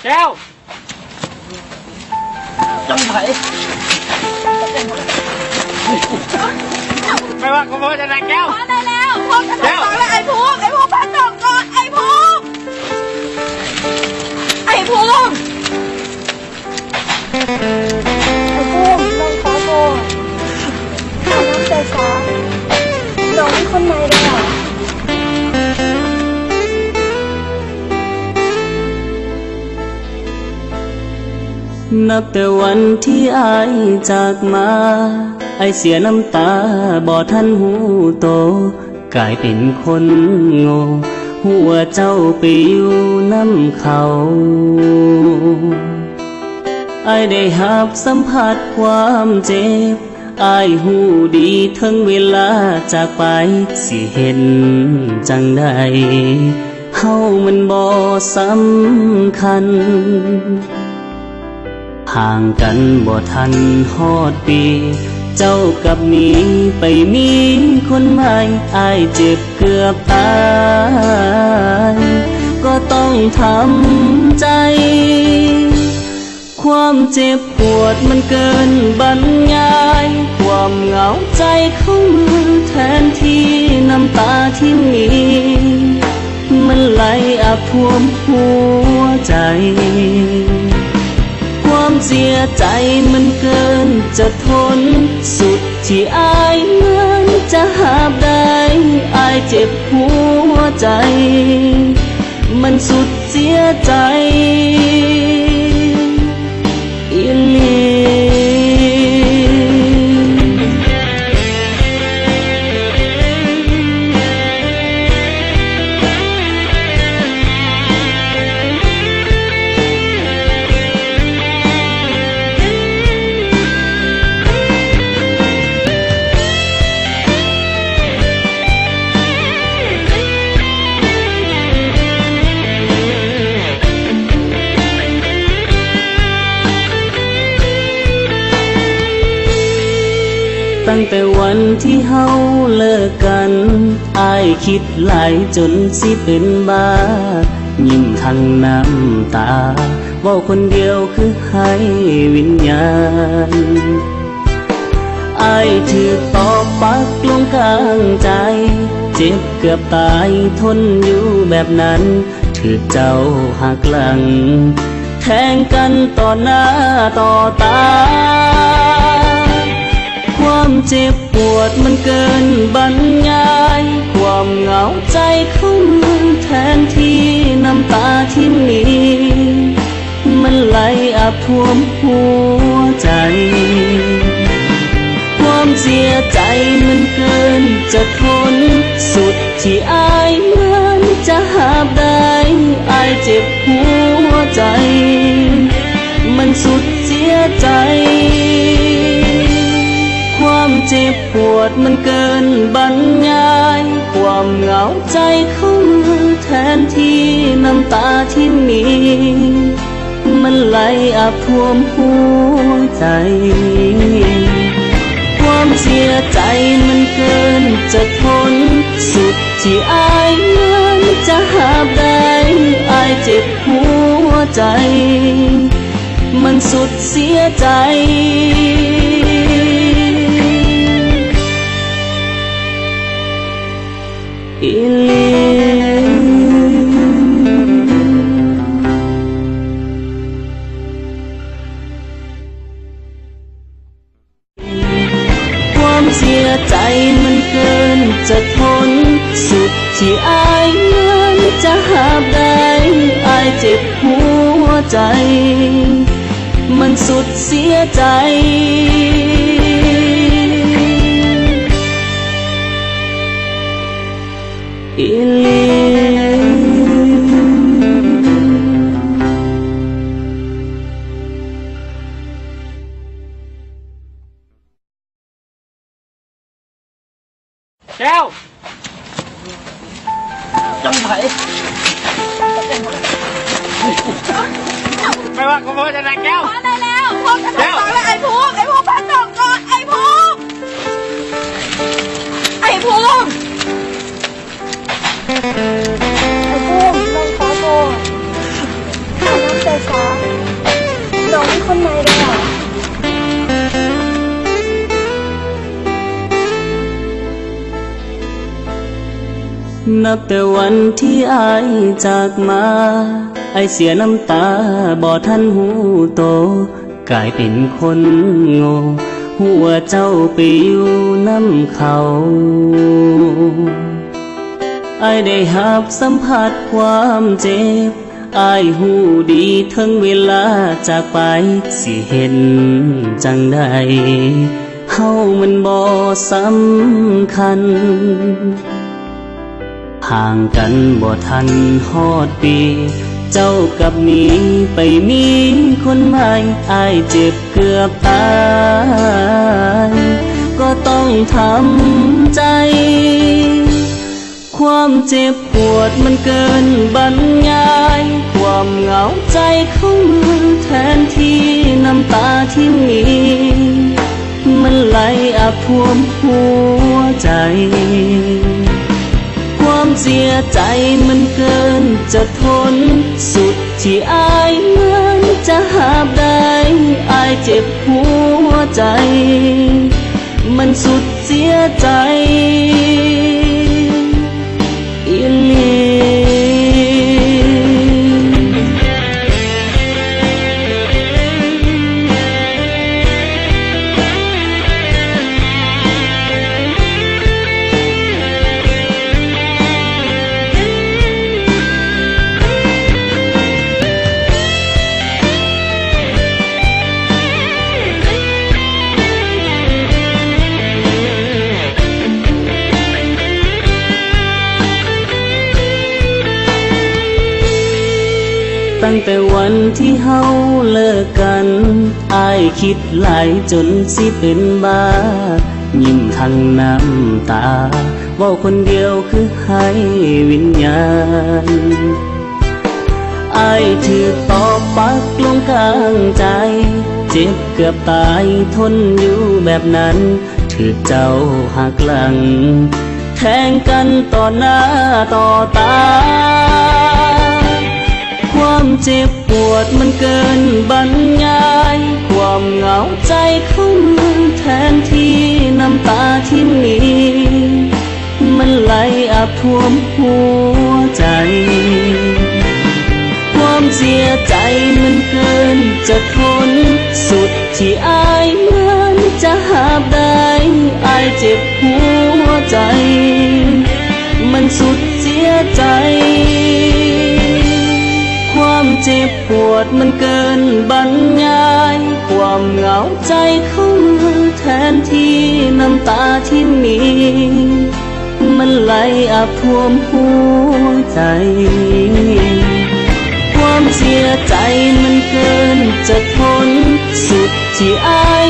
ແກ້ວ ຈັງໃຜ ແມ່ນວ່າຂະໂມຍຈັ່ງໃດແກ້ວ ພໍໄດ້ແລ້ວ ພວກກັນ ແກ້ວ ຟັງແລ້ວ ໄອ້ພູມ ໄອ້ພູມ ຟັງນ້ອງກ່ອນ ໄອ້ພູມ ໄອ້ພູມ ນ້ອງຂອໂທດ ນ້ອງໃຈສາ ນ້ອງມີຄົນໃໝ່ແລ້ວ. ນັບແຕ່ວັນທີ່ອ້າຍຈາກມາ ອ້າຍເສຍນ້ຳຕາບໍ່ທັນຮູ້ໂຕ ກາຍເປັນຄົນໂງ່ ຮູ້ວ່າເຈົ້າໄປຢູ່ນຳເຂົາ. ອ້າຍໄດ້ຮັບສຳຜັດຄວາມເຈັບ ອ້າຍຮູ້ດີເຖິງເວລາຈາກໄປ ຊິເຮັດຈັ່ງໃດ ເຮົາມັນບໍ່ສຳຄັນ. ຫ່າງກັນບໍ່ທັນຮອດປີ ເຈົ້າກັບໜີໄປມີຄົນໃໝ່ ອ້າຍເຈັບເກືອບຕາຍ ກໍຕ້ອງທຳໃຈ. ຄວາມເຈັບປວດມັນເກີນບັນຍາຍ ຄວາມເຫງົາໃຈເຂົ້າມາແທນທີ່ນ້ຳຕາທີ່ມີ ມັນໄຫຼອາບຖ້ວມຫົວໃຈ. ຄວາມເສຍໃຈມັນເກີນຈະທົນ ສຸດທີ່ອ້າຍນັ້ນຈະຮັບໄດ້ ອ້າຍເຈັບຫົວໃຈ ມັນສຸດເສຍໃຈອີ່ຫຼີ. ຕັ້ງແຕ່ວັນທີ່ເຮົາເລີກກັນ ອ້າຍຄິດຫຼາຍຈົນຊິເປັນບ້າ ຍິ້ມທັງນ້ຳຕາ ເວົ້າຄົນດຽວຄືໄຮ້ວິນຍານ. ອ້າຍຖືກຕອກປັກລົງກາງໃຈ ເຈັບເກືອບຕາຍ ທົນຢູ່ແບບນັ້ນ ຖືກເຈົ້າຫັກຫຼັງ ແທງກັນຕໍ່ໜ້າຕໍ່ຕາ. ຄວາມເຈັບປວດມັນເກີນບັນຍາຍ ຄວາມເຫງົາໃຈເຂົ້າມາແທນທີ່ນ້ຳຕາທີ່ມີ ມັນໄຫຼອາບຖ້ວມຫົວໃຈ. ຄວາມເສຍໃຈມັນເກີນຈະທົນ ສຸດທີ່ອ້າຍນັ້ນຈະຮັບໄດ້ ອ້າຍເຈັບຫົວໃຈ ມັນສຸດເສຍໃຈ. ຄວາມເຈັບປວດມັນເກີນບັນຍາຍ ຄວາມເຫງົາໃຈເຂົ້າມາແທນທີ່ນ້ຳຕາທີ່ມີ ມັນໄຫຼອາບຖ້ວມຫົວໃຈ. ຄວາມເສຍໃຈມັນເກີນຈະທົນ ສຸດທີ່ອ້າຍນັ້ນຈະຮັບໄດ້ ອ້າຍເຈັບຫົວໃຈ ມັນສຸດເສຍໃຈອີ່ຫຼີ. ຄວາມເສຍໃຈມັນເກີນຈະທົນ ສຸດທີ່ອ້າຍນັ້ນຈະຮັບໄດ້ ອ້າຍເຈັບຫົວໃຈ ມັນສຸດເສຍໃຈອີ່ຫຼີ. ແກ້ວ ຈັງໃຜ ແມ່ນວ່າຂະໂມຍຈັ່ງໃດແກ້ວ ພໍໄດ້ແລ້ວ ພວກກັນ ແກ້ວ ຟັງແລ້ວ ໄອ້ພູມ ໄອ້ພູມ ຟັງນ້ອງກ່ອນ ໄອ້ພູມ ໄອ້ພູມ ໄອ້ພູມ ນ້ອງຂໍໂທດ ນ້ອງໃຈສາ ນັບແຕ່ວັນທີ່ອ້າຍຈາກມາ ອ້າຍເສຍນ້ຳຕາບໍ່ທັນຮູ້ໂຕ ກາຍເປັນຄົນໂງ່ ຮູ້ວ່າເຈົ້າໄປຢູ່ນຳເຂົາ. ອ້າຍໄດ້ຮັບສຳຜັດຄວາມເຈັບ ອ້າຍຮູ້ດີເຖິງເວລາຈາກໄປ ຊິເຮັດຈັ່ງໃດ ເຮົາມັນບໍ່ສຳຄັນ. ຫ່າງກັນບໍ່ທັນຮອດປີ ເຈົ້າກັບໜີໄປມີຄົນໃໝ່ ອ້າຍເຈັບເກືອບຕາຍ ກໍຕ້ອງທຳໃຈ. ຄວາມເຈັບປວດມັນເກີນບັນຍາຍ ຄວາມເຫງົາໃຈເຂົ້າມາແທນທີ່ນ້ຳຕາທີ່ມີ ມັນໄຫຼອາບຖ້ວມຫົວໃຈ. ຄວາມເສຍໃຈມັນເກີນຈະທົນ ສຸດທີ່ອ້າຍມັນຈະຮັບໄດ້ ອ້າຍເຈັບຫົວໃຈ ມັນສຸດເສຍໃຈອີ່ຫຼີ. ຕັ້ງແຕ່ວັນທີ່ເຮົາເລີກກັນ ອ້າຍຄິດຫຼາຍຈົນຊິເປັນບ້າ ຍິ້ມທັງນ້ຳຕາ ເວົ້າຄົນດຽວຄືໄຮ້ວິນຍານ. ອ້າຍຖືກຕອກປັກລົງກາງໃຈ ເຈັບເກືອບຕາຍ ທົນຢູ່ແບບນັ້ນ ຖືກເຈົ້າຫັກຫຼັງ ແທງກັນຕໍ່ໜ້າຕໍ່ຕາ. ຄວາມເຈັບປວດມັນເກີນບັນຍາຍ ຄວາມເຫງົາໃຈເຂົ້າມາແທນທີ່ນ້ຳຕາທີ່ມີ ມັນໄຫຼອາບຖ້ວມຫົວໃຈ. ຄວາມເສຍໃຈມັນເກີນຈະທົນ ສຸດທີ່ອ້າຍມັນຈະຮັບໄດ້ ອ້າຍເຈັບຫົວໃຈ ມັນສຸດເສຍໃຈ. ຄວາມເຈັບປວດມັນເກີນບັນຍາຍ ຄວາມເຫງົາໃຈເຂົ້າມາແທນທີ່ນ້ຳຕາທີ່ມີ ມັນໄຫຼອາບຖ້ວມຫົວໃຈ. ຄວາມເສຍໃຈມັນເກີນຈະທົນ ສຸດທີ່ອ້າຍ